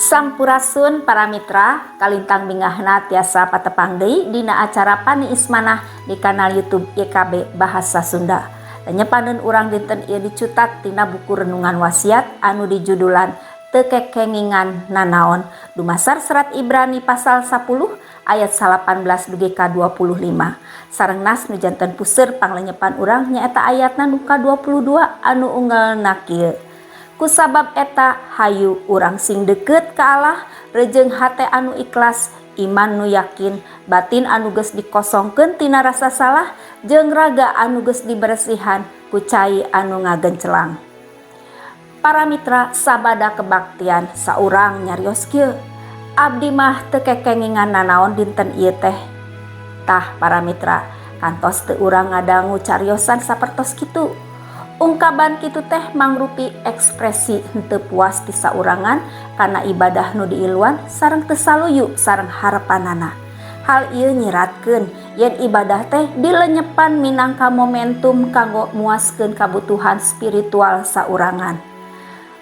Sampurasun para mitra, kalintang bingahna tiasa patepang deui dina acara Paniis Manah di kanal YouTube YKB Bahasa Sunda. Lenyepaneun urang dinten ieu dicutat tina buku Renungan Wasiat anu dijudulan Teu Kekengingan Nanaon, dumasar serat Ibrani pasal 10 ayat 18 dugi ka 25. Sareng nas nu janten puseur panglenyepan urang nyaeta ayatna nu ka 22 anu unggelna kieu. Kusabab eta hayu urang sing deket ka Allah rejeng hate anu ikhlas, iman nu yakin, batin anu geus dikosongkeun tina rasa salah, jeung raga anu geus diberesihan ku cai anu ngagencelang. Para mitra, sabada kebaktian saurang nyarios kieu, "Abdi mah teu kekengingan nanaon dinten ieu teh." Tah para mitra, kantos teu urang ngadangu cariosan sapertos kitu? Ungkaban kitu teh mangrupi ekspresi henteu puas ti saurangan kana ibadah nu diiluan sareng teu saluyu sareng harepanana. Hal ieu nyiratkeun yen ibadah teh dilenyepan minangka momentum kanggo muaskeun kabutuhan spiritual saurangan.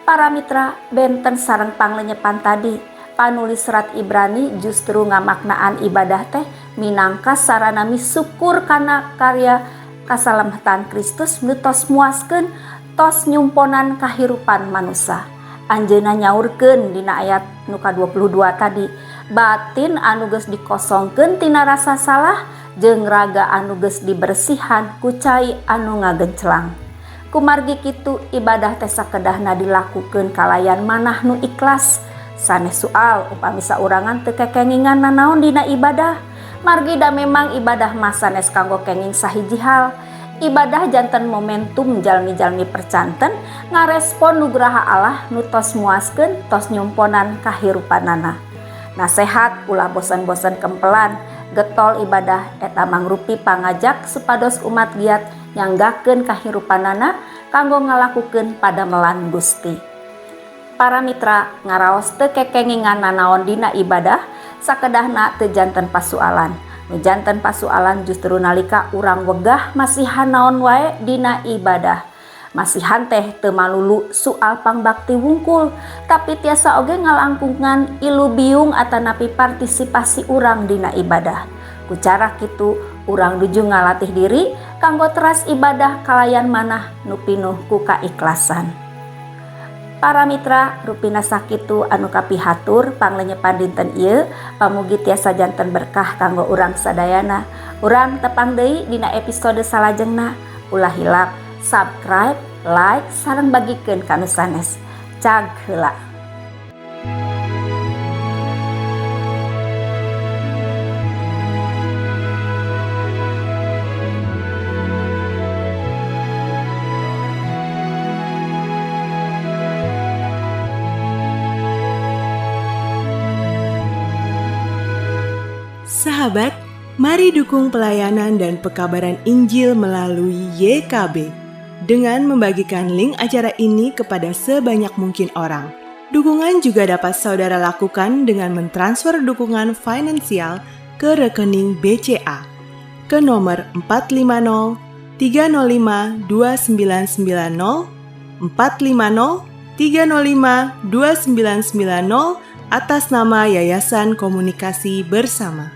Para mitra, benten sareng panglenyepan tadi, panulis serat Ibrani justru ngamaknaan ibadah teh minangka sarana misukur kana karya kasalamatan Kristus nu tos muaskeun, tos nyumponan kahirupan manusia. Anjeunna nyaurkeun dina ayat nu ka-22 tadi, batin anu geus dikosongkeun tina rasa salah jeung raga anu geus dibersihan ku cai anu ngagencelang. Kumargi kitu ibadah teh sakedahna dilakukeun kalayan manah nu ikhlas. Sanes soal upami saurangan teu kekengingan nanaon dina ibadah. Margi da memang ibadah mah sanes kanggo kenging sahiji hal. Ibadah janten momentum jalmi-jalmi percanten ngarespon nugraha Allah nu tos muaskeun, tos nyumponan kahirupanana. Nasehat ulah bosan-bosan kempelan, getol ibadah eta mangrupi pangajak supados umat giat nyanggakeun kahirupanana kanggo ngalakukeun padamelan Gusti. Para mitra, ngaraos teu kekengingan nanaon dina ibadah sakedahna teu janten pasualan. Nu janten pasualan justru nalika urang wegah masihan naon wae dina ibadah. Masihan teh teu malulu soal pangbakti wungkul, tapi tiasa oge ngalangkungan ilu biung atanapi partisipasi urang dina ibadah. Ku cara kitu urang nuju ngalatih diri kanggo teras ibadah kalayan manah nu pinuh ku kaikhlasan. Para mitra, rupina sakitu anu kapihatur panglenyepan dinten ieu, pamugi tiasa janten berkah kanggo urang sadayana. Urang tepang deui dina episode salajengna. Ulah hilap subscribe, like, sareng bagikeun ka nu sanes. Cag heula. Sahabat, mari dukung pelayanan dan pekabaran Injil melalui YKB dengan membagikan link acara ini kepada sebanyak mungkin orang. Dukungan juga dapat saudara lakukan dengan mentransfer dukungan finansial ke rekening BCA ke nomor 450 305 2990 450 305 2990 atas nama Yayasan Komunikasi Bersama.